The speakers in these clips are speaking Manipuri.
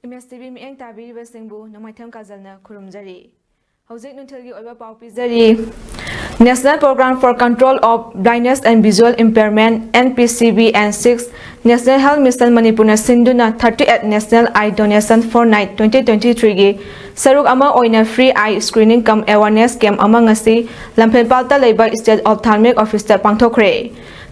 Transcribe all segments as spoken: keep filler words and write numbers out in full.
ꯑꯦꯝ ꯑꯦꯁ ꯇꯤ ꯚꯤ ꯃꯤꯠꯌꯦꯡ ꯇꯥꯕꯤꯔꯤꯕꯁꯤꯡꯕꯨ ꯅꯣꯡꯃꯥꯏꯊꯦꯝ ꯀꯥꯖꯜꯅ ꯈꯨꯔꯨꯝꯖꯔꯤ꯫ ꯍꯧꯖꯤꯛ ꯅꯨꯡꯊꯤꯜꯒꯤ ꯑꯣꯏꯕ ꯄꯥꯎ ꯄꯤꯖꯔꯤ꯫ National Program for Control of Blindness and Visual Impairment, N P C V and six, National Health Mission ꯃꯅꯤꯄꯨꯔꯅ ꯁꯤꯟꯗꯨꯅ thirty-eighth National Eye Donation Fortnight twenty twenty-three ꯒꯤ ꯁꯔꯨꯛ ꯑꯃ ꯑꯣꯏꯅ free eye screening cum awareness camp ꯑꯃ ꯉꯁꯤ ꯂꯝꯐꯦꯜꯄꯥꯠꯇ ꯂꯩꯕ State Ophthalmic Office ꯇ ꯄꯥꯡꯊꯣꯛꯈ꯭ꯔꯦ꯫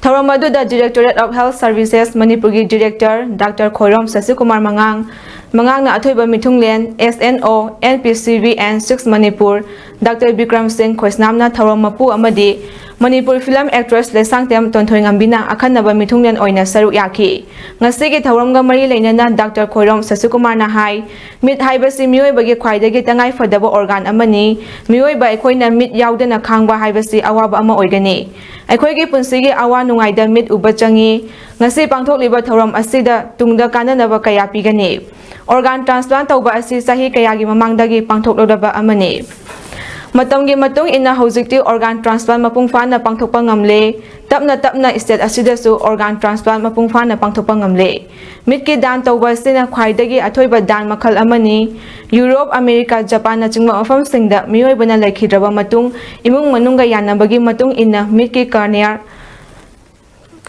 ꯊꯧꯔꯝ ꯑꯗꯨꯗ Directorate of Health Services ꯃꯅꯤꯄꯨꯔꯒꯤ Director Doctor ꯈꯣꯏꯔꯣꯝ ꯁꯁꯤꯀꯨꯃꯥꯔ ꯃꯉꯥꯡ, ꯃꯉꯥꯡꯅ ꯑꯊꯣꯏꯕ ꯃꯤꯊꯨꯡꯂꯦꯟ, S N O, N P C V and six Manipur, Doctor Bikram ꯁꯤꯡ ꯈꯣꯏꯁꯅꯥꯝꯅ ꯊꯧꯔꯝ ꯃꯄꯨ ꯑꯃꯗꯤ ꯃꯅꯤꯄꯨꯔ film actress ꯂꯩꯁꯥꯡꯊꯦꯝ ꯇꯣꯟꯊꯣꯏꯉꯝꯕꯤꯅ ꯑꯈꯟꯅꯕ ꯃꯤꯊꯨꯡꯂꯦꯟ ꯑꯣꯏꯅ ꯁꯔꯨꯛ ꯌꯥꯈꯤ꯫ ꯉꯁꯤꯒꯤ ꯊꯧꯔꯝꯒ ꯃꯔꯤ ꯂꯩꯅꯅ Doctor ꯈꯣꯏꯔꯣꯝ ꯁꯁꯤꯀꯨꯃꯥꯔꯅ ꯍꯥꯏ, ꯃꯤꯠ ꯍꯥꯏꯕꯁꯤ ꯃꯤꯑꯣꯏꯕꯒꯤ ꯈ꯭ꯋꯥꯏꯗꯒꯤ ꯇꯉꯥꯏ ꯐꯗꯕ organ ꯑꯃꯅꯤ꯫ ꯃꯤꯑꯣꯏꯕ ꯑꯩꯈꯣꯏꯅ ꯃꯤꯠ ꯌꯥꯎꯗꯅ ꯈꯥꯡꯕ ꯍꯥꯏꯕꯁꯤ ꯑꯋꯥꯕ ꯑꯃ ꯑꯣꯏꯒꯅꯤ꯫ ꯑꯩꯈꯣꯏꯒꯤ ꯄꯨꯟꯁꯤꯒꯤ ꯑꯋꯥ ꯅꯨꯡꯉꯥꯏꯗ ꯃꯤꯠ ꯎꯕ ꯆꯪꯏ꯫ ꯉꯁꯤ ꯄꯥꯡꯊꯣꯛꯂꯤꯕ ꯊꯧꯔꯝ ꯑꯁꯤꯗ ꯇꯨꯡꯗ ꯀꯥꯟꯅꯅꯕ ꯀꯌꯥ ꯄꯤꯒꯅꯤ꯫ Organ transplant ꯇꯧꯕ ꯑꯁꯤ ꯆꯍꯤ ꯀꯌꯥꯒꯤ ꯃꯃꯥꯡꯗꯒꯤ ꯄꯥꯡꯊꯣꯛꯂꯨꯔꯕ ꯑꯃꯅꯤ꯫ ꯃꯇꯝꯒꯤ ꯃꯇꯨꯡ ꯏꯟꯅ ꯍꯧꯖꯤꯛꯇꯤ organ transplant ꯃꯄꯨꯡ ꯐꯥꯅ ꯄꯥꯡꯊꯣꯛꯄ ꯉꯝꯂꯦ꯫ ꯇꯞꯅ ꯇꯞꯅ state ꯑꯁꯤꯗꯁꯨ organ transplant ꯃꯄꯨꯡ ꯐꯥꯅ ꯄꯥꯡꯊꯣꯛꯄ ꯉꯝꯂꯦ꯫ ꯃꯤꯠꯀꯤ ꯗꯥꯟ ꯇꯧꯕ ꯑꯁꯤꯅ ꯈ꯭ꯋꯥꯏꯗꯒꯤ ꯑꯊꯣꯏꯕ ꯗꯥꯟ ꯃꯈꯜ ꯑꯃꯅꯤ꯫ ꯌꯨꯔꯣꯞ, ꯑꯃꯦꯔꯤꯀꯥ, ꯖꯄꯥꯟꯅꯆꯤꯡꯕ ꯃꯐꯝꯁꯤꯡꯗ ꯃꯤꯑꯣꯏꯕꯅ ꯂꯩꯈꯤꯗ꯭ꯔꯕ ꯃꯇꯨꯡ, ꯏꯃꯨꯡ ꯃꯅꯨꯡꯒ ꯌꯥꯅꯕꯒꯤ ꯃꯇꯨꯡ ꯏꯟꯅ ꯃꯤꯠꯀꯤ cornea,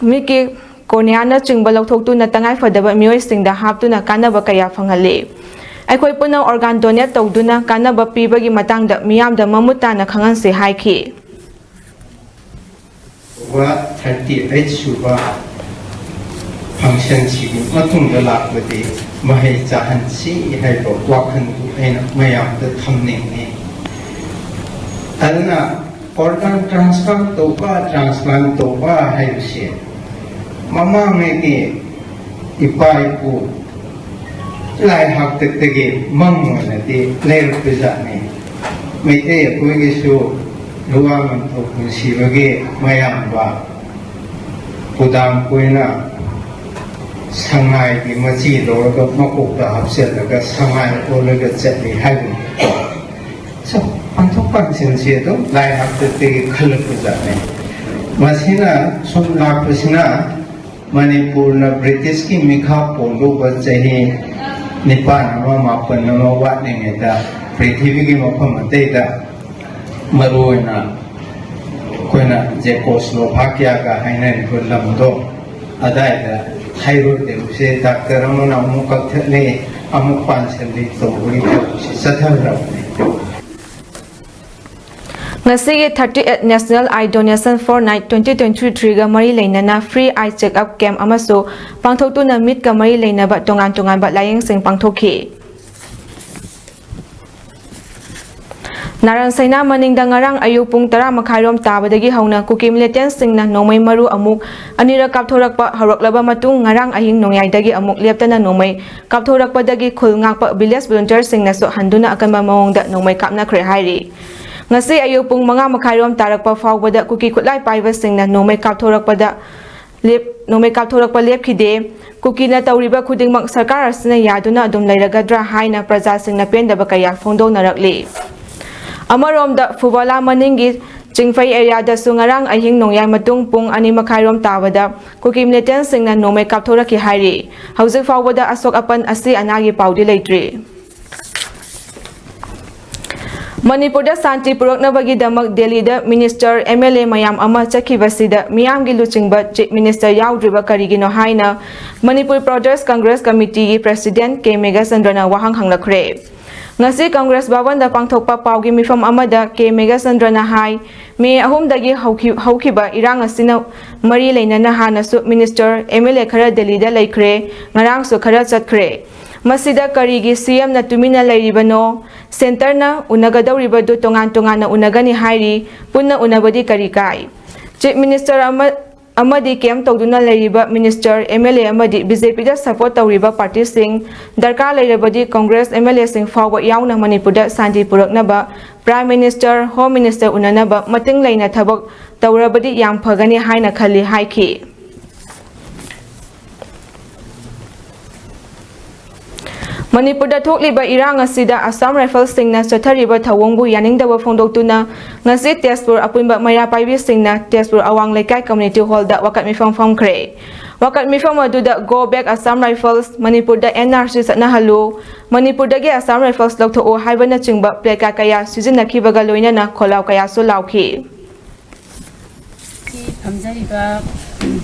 ꯃꯤꯠꯀꯤ corneaꯅꯆꯤꯡꯕ ꯂꯧꯊꯣꯛꯇꯨꯅ ꯇꯉꯥꯏꯐꯗꯕ ꯃꯤꯑꯣꯏꯁꯤꯡꯗ ꯍꯥꯞꯇꯨꯅ ꯀꯥꯟꯅꯕ ꯀꯌꯥ ꯐꯪꯍꯜꯂꯤ꯫ ꯑꯩꯈꯣꯏ ꯄꯨꯟꯅ organ donate ꯇꯧꯗꯨꯅ ꯀꯥꯟꯅꯕ ꯄꯤꯕꯒꯤ ꯃꯇꯥꯡꯗ ꯃꯤꯌꯥꯝꯗ ꯃꯃꯨꯠ ꯇꯥꯅ ꯈꯪꯍꯟꯁꯤ ꯍꯥꯏꯈꯤ꯫ ꯊꯥꯔꯇꯤ ꯑꯩꯠ ꯁꯨꯕ functionꯁꯤꯒꯤ ꯃꯇꯨꯡꯗ ꯂꯥꯛꯄꯗꯤ ꯃꯍꯩ ꯆꯥꯍꯟꯁꯤ ꯍꯥꯏꯕ ꯋꯥꯈꯜꯗꯨ ꯑꯩꯅ ꯃꯌꯥꯝꯗ ꯊꯝꯅꯤꯡꯏ꯫ ꯑꯗꯨꯅ organ transfer ꯇꯧꯕ, transplant ꯇꯧꯕ ꯍꯥꯏꯕꯁꯤ ꯃꯃꯥꯡꯉꯩꯒꯤ ꯏꯄꯥ ꯏꯄꯨ ꯂꯥꯏ ꯍꯥꯛꯇꯛꯇꯒꯤ ꯃꯪ ꯑꯣꯏꯅꯗꯤ ꯂꯩꯔꯛꯄꯖꯥꯠꯅꯤ꯫ ꯃꯩꯇꯩ ꯑꯩꯈꯣꯏꯒꯤꯁꯨ ꯂꯨꯋꯥ ꯉꯝꯊꯧ ꯄꯨꯟꯁꯤꯕꯒꯤ ꯃꯌꯥꯝꯕ ꯄꯨꯗꯥꯝ ꯀꯣꯏꯅ ꯁꯉꯥꯏꯒꯤ ꯃꯆꯤ ꯂꯧꯔꯒ ꯃꯀꯣꯛꯇ ꯍꯥꯞꯆꯤꯜꯂꯒ ꯁꯉꯥꯏ ꯑꯣꯜꯂꯒ ꯆꯠꯂꯤ ꯍꯥꯏꯕꯅꯤ꯫ ꯁꯨꯝ ꯄꯥꯡꯊꯣꯛ ꯄꯥꯡꯁꯤꯟꯁꯤ ꯑꯗꯨꯝ ꯂꯥꯏ ꯍꯥꯛꯇꯛꯇꯒꯤ ꯈꯜꯂꯛꯄꯖꯥꯠꯅꯤ꯫ ꯃꯁꯤꯅ ꯁꯨꯝ ꯂꯥꯛꯄꯁꯤꯅ ꯃꯅꯤꯄꯨꯔꯅ ꯕ꯭ꯔꯤꯇꯤꯁꯀꯤ ꯃꯤꯈꯥ ꯄꯣꯜꯂꯨꯕ ꯆꯍꯤ ꯅꯤꯄꯥꯟ ꯑꯃ, ꯃꯥꯄꯟ ꯑꯃ ꯋꯥꯠꯂꯤꯉꯩꯗ ꯄ꯭ꯔꯤꯊꯤꯕꯤꯒꯤ ꯃꯐꯝ ꯑꯇꯩꯗ, ꯃꯔꯨꯑꯣꯏꯅ ꯑꯩꯈꯣꯏꯅ ꯖꯦꯀꯣꯁ꯭ꯂꯣꯚꯥꯀꯤꯌꯥꯒ ꯍꯥꯏꯅꯔꯤꯕ ꯂꯝꯗꯣ, ꯑꯗꯥꯏꯗ ꯊꯥꯏꯔꯣꯏꯗ ꯎꯁꯦ ꯗꯥꯛꯇꯔ ꯑꯃꯅ ꯑꯃꯨꯛ ꯀꯛꯊꯠꯂꯤ, ꯑꯃꯨꯛ ꯄꯥꯟꯁꯤꯜꯂꯤ ꯇꯧꯕꯒꯤ ꯊꯕꯛꯁꯤ ꯆꯠꯊꯈ꯭ꯔꯕꯅꯤ꯫ ꯉꯁꯤꯒꯤ thirty eight National Eye Donation Fortnight twenty twenty-three ꯒ ꯃꯔꯤ ꯂꯩꯅꯅ free eye check up camp ꯑꯃꯁꯨ ꯄꯥꯡꯊꯣꯛꯇꯨꯅ ꯃꯤꯠꯀ ꯃꯔꯤ ꯂꯩꯅꯕ ꯇꯣꯉꯥꯟ ꯇꯣꯉꯥꯟꯕ ꯂꯥꯌꯦꯡꯁꯪ ꯄꯥꯡꯊꯣꯛꯈꯤ꯫ ꯅꯥꯔꯥꯟ ꯁꯩꯅꯥ ꯃꯅꯤꯡꯗ ꯉꯔꯥꯡ ꯑꯌꯨꯛ ꯄꯨꯡ ꯇꯔꯥ ꯃꯈꯥꯏꯔꯣꯝ ꯇꯥꯕꯗꯒꯤ ꯍꯧꯅ ꯀꯨꯀꯤ ꯃꯤꯂꯤꯇꯦꯟꯁꯁꯤꯡꯅ ꯅꯣꯡꯃꯩ ꯃꯔꯨ ꯑꯃꯨꯛ ꯑꯅꯤꯔꯛ ꯀꯥꯞꯊꯣꯔꯛꯄ ꯍꯧꯔꯛꯂꯕ ꯃꯇꯨꯡ, ꯉꯔꯥꯡ ꯑꯍꯤꯡ ꯅꯣꯡꯌꯥꯏꯗꯒꯤ ꯑꯃꯨꯛ ꯂꯦꯞꯇꯅ ꯅꯣꯡꯃꯩ ꯀꯥꯞꯊꯣꯔꯛꯄꯗꯒꯤ ꯈꯨꯜ ꯉꯥꯛꯄ village volunteerꯁꯤꯡꯅꯁꯨ ꯍꯟꯗꯨꯅ ꯑꯀꯟꯕ ꯃꯑꯣꯡꯗ ꯅꯣꯡꯃꯩ ꯀꯥꯞꯅꯈ꯭ꯔꯦ ꯍꯥꯏꯔꯤ꯫ ꯉꯁꯤ ꯑꯌꯨꯛ ꯄꯨꯡ ꯃꯉꯥ ꯃꯈꯥꯏꯔꯣꯝ ꯇꯥꯔꯛꯄ ꯐꯥꯎꯕꯗ ꯀꯨꯀꯤ ꯈꯨꯠꯂꯥꯏ ꯄꯥꯏꯕꯁꯤꯡꯅ ꯅꯣꯡꯃꯩ ꯀꯥꯞꯊꯣꯔꯛꯄꯗ ꯂꯦꯞ-, ꯅꯣꯡꯃꯩ ꯀꯥꯞꯊꯣꯔꯛꯄ ꯂꯦꯞꯈꯤꯗꯦ꯫ ꯀꯨꯀꯤꯅ ꯇꯧꯔꯤꯕ ꯈꯨꯗꯤꯡꯃꯛ ꯁꯔꯀꯥꯔ ꯑꯁꯤꯅ ꯌꯥꯗꯨꯅ ꯑꯗꯨꯝ ꯂꯩꯔꯒꯗ꯭ꯔꯥ ꯍꯥꯏꯅ ꯄ꯭ꯔꯖꯥꯁꯤꯡꯅ ꯄꯦꯟꯗꯕ ꯀꯌꯥ ꯐꯣꯡꯗꯣꯛꯅꯔꯛꯂꯤ꯫ ꯑꯃꯔꯣꯝꯗ, ꯐꯨꯕꯥꯂꯥ ꯃꯅꯤꯡꯒꯤ ꯆꯤꯡꯐꯩ ꯑꯦꯔꯤꯌꯥꯗꯁꯨ ꯉꯔꯥꯡ ꯑꯍꯤꯡ ꯅꯣꯡꯌꯥꯏ ꯃꯇꯨꯡ ꯄꯨꯡ ꯑꯅꯤ ꯃꯈꯥꯏꯔꯣꯝ ꯇꯥꯕꯗ ꯀꯨꯀꯤ ꯃꯤꯂꯤꯇꯦꯟꯁꯁꯤꯡꯅ ꯅꯣꯡꯃꯩ ꯀꯥꯞꯊꯣꯔꯛꯈꯤ ꯍꯥꯏꯔꯤ꯫ ꯍꯧꯖꯤꯛ ꯐꯥꯎꯕꯗ ꯑꯁꯣꯛ ꯑꯄꯟ, ꯑꯁꯤ ꯑꯅꯥꯒꯤ ꯄꯥꯎꯗꯤ ꯂꯩꯇ꯭ꯔꯤ꯫ ꯃꯅꯤꯄꯨꯔꯗ ꯁꯥꯟꯇꯤ ꯄꯨꯔꯛꯅꯕꯒꯤꯗꯃꯛ ꯗꯦꯜꯂꯤꯗ ꯃꯤꯅꯤꯁꯇꯔ, ꯑꯦꯝ ꯑꯦꯜ ꯑꯦ ꯃꯌꯥꯝ ꯑꯃ ꯆꯠꯈꯤꯕꯁꯤꯗ ꯃꯤꯌꯥꯝꯒꯤ ꯂꯨꯆꯤꯡꯕ ꯆꯤꯐ ꯃꯤꯅꯤꯁꯇꯔ ꯌꯥꯎꯗ꯭ꯔꯤꯕ ꯀꯔꯤꯒꯤꯅꯣ ꯍꯥꯏꯅ ꯃꯅꯤꯄꯨꯔ ꯄ꯭ꯔꯗꯦꯁ ꯀꯪꯒ꯭ꯔꯦꯁ ꯀꯃꯤꯇꯤꯒꯤ ꯄ꯭ꯔꯦꯁꯤꯗꯦꯟꯠ ꯀꯦ ꯃꯦꯘꯆꯟꯗ꯭ꯔꯅ ꯋꯥꯍꯪ ꯍꯪꯂꯛꯈ꯭ꯔꯦ꯫ ꯉꯁꯤ ꯀꯪꯒ꯭ꯔꯦꯁ ꯚꯕꯟꯗ ꯄꯥꯡꯊꯣꯛꯄ ꯄꯥꯎꯒꯤ ꯃꯤꯐꯝ ꯑꯃꯗ ꯀꯦ ꯃꯦꯘꯆꯟꯗ꯭ꯔꯅ ꯍꯥꯏ, ꯃꯦ ꯑꯍꯨꯝꯗꯒꯤ ꯍꯧꯈꯤ-, ꯍꯧꯈꯤꯕ ꯏꯔꯥꯡ ꯑꯁꯤꯅ ꯃꯔꯤ ꯂꯩꯅꯅ ꯍꯥꯟꯅꯁꯨ ꯃꯤꯅꯤꯁꯇꯔ, ꯑꯦꯝ ꯑꯦꯜ ꯑꯦ ꯈꯔ ꯗꯦꯜꯂꯤꯗ ꯂꯩꯈ꯭ꯔꯦ, ꯉꯔꯥꯡꯁꯨ ꯈꯔ ꯆꯠꯈ꯭ꯔꯦ꯫ ꯃꯁꯤꯗ ꯀꯔꯤꯒꯤ ꯁꯤ ꯑꯦꯝꯅ ꯇꯨꯃꯤꯟꯅ ꯂꯩꯔꯤꯕꯅꯣ? ꯁꯦꯟꯇꯔꯅ ꯎꯅꯒꯗꯧꯔꯤꯕꯗꯨ ꯇꯣꯉꯥꯟ ꯇꯣꯉꯥꯟꯅ ꯎꯅꯒꯅꯤ ꯍꯥꯏꯔꯤ, ꯄꯨꯟꯅ ꯎꯅꯕꯗꯤ ꯀꯔꯤ ꯀꯥꯏ? ꯆꯤꯐ ꯃꯤꯅꯤꯁꯇꯔ ꯑꯃ-, ꯑꯃꯗꯤ ꯀꯦꯝ ꯇꯧꯗꯨꯅ ꯂꯩꯔꯤꯕ ꯃꯤꯅꯤꯁꯇꯔ, ꯑꯦꯝ ꯑꯦꯜ ꯑꯦ ꯑꯃꯗꯤ ꯕꯤ ꯖꯦ ꯄꯤꯗ ꯁꯄꯣꯔꯠ ꯇꯧꯔꯤꯕ ꯄꯥꯔꯇꯤꯁꯤꯡ ꯗꯔꯀꯥꯔ ꯂꯩꯔꯕꯗꯤ ꯀꯪꯒ꯭ꯔꯦꯁ ꯑꯦꯝ ꯑꯦꯜ ꯑꯦꯁꯤꯡ ꯐꯥꯎꯕ ꯌꯥꯎꯅ ꯃꯅꯤꯄꯨꯔꯗ ꯁꯥꯟꯇꯤ ꯄꯨꯔꯛꯅꯕ ꯄ꯭ꯔꯥꯏꯝ ꯃꯤꯅꯤꯁꯇꯔ, ꯍꯣꯝ ꯃꯤꯅꯤꯁꯇꯔ ꯎꯅꯅꯕ ꯃꯇꯤꯡ ꯂꯩꯅ ꯊꯕꯛ ꯇꯧꯔꯕꯗꯤ ꯌꯥꯝ ꯐꯒꯅꯤ ꯍꯥꯏꯅ ꯈꯜꯂꯤ ꯍꯥꯏꯈꯤ꯫ ꯃꯅꯤꯄꯨꯔꯗ ꯊꯣꯛꯂꯤꯕ ꯏꯔꯥꯡ ꯑꯁꯤꯗ ꯑꯁꯥꯝ ꯔꯥꯏꯐꯜꯁꯤꯡꯅ ꯆꯠꯊꯔꯤꯕ ꯊꯧꯑꯣꯡꯕꯨ ꯌꯥꯅꯤꯡꯗꯕ ꯐꯣꯡꯗꯣꯛꯇꯨꯅ ꯉꯁꯤ ꯇꯦꯖꯄꯨꯔ ꯑꯄꯨꯟꯕ ꯃꯩꯔꯥ ꯄꯥꯏꯕꯤꯁꯤꯡꯅ ꯇꯦꯖꯄꯨꯔ ꯑꯋꯥꯡ ꯂꯩꯀꯥꯏ ꯀꯝꯃ꯭ꯌꯨꯅꯤꯇꯤ ꯍꯣꯜꯗ ꯋꯥꯀꯠ ꯃꯤꯐꯝ ꯐꯝꯈ꯭ꯔꯦ꯫ ꯋꯥꯀꯠ ꯃꯤꯐꯝ ꯑꯗꯨꯗ "Go back Assam Rifles", "ꯃꯅꯤꯄꯨꯔꯗ ꯑꯦꯟ ꯑꯥꯔ ꯁꯤ ꯆꯠꯅꯍꯜꯂꯨ", "ꯃꯅꯤꯄꯨꯔꯗꯒꯤ ꯑꯁꯥꯝ ꯔꯥꯏꯐꯜꯁ ꯂꯧꯊꯣꯛꯎ" ꯍꯥꯏꯕꯅꯆꯤꯡꯕ ꯄ꯭ꯂꯦꯀꯥꯔꯗ ꯀꯌꯥ ꯁꯤꯖꯤꯟꯅꯈꯤꯕꯒ ꯂꯣꯏꯅꯅ ꯈꯣꯜꯂꯥꯎ ꯀꯌꯥꯁꯨ ꯂꯥꯎꯈꯤ꯫ ꯐꯝꯖꯔꯤꯕ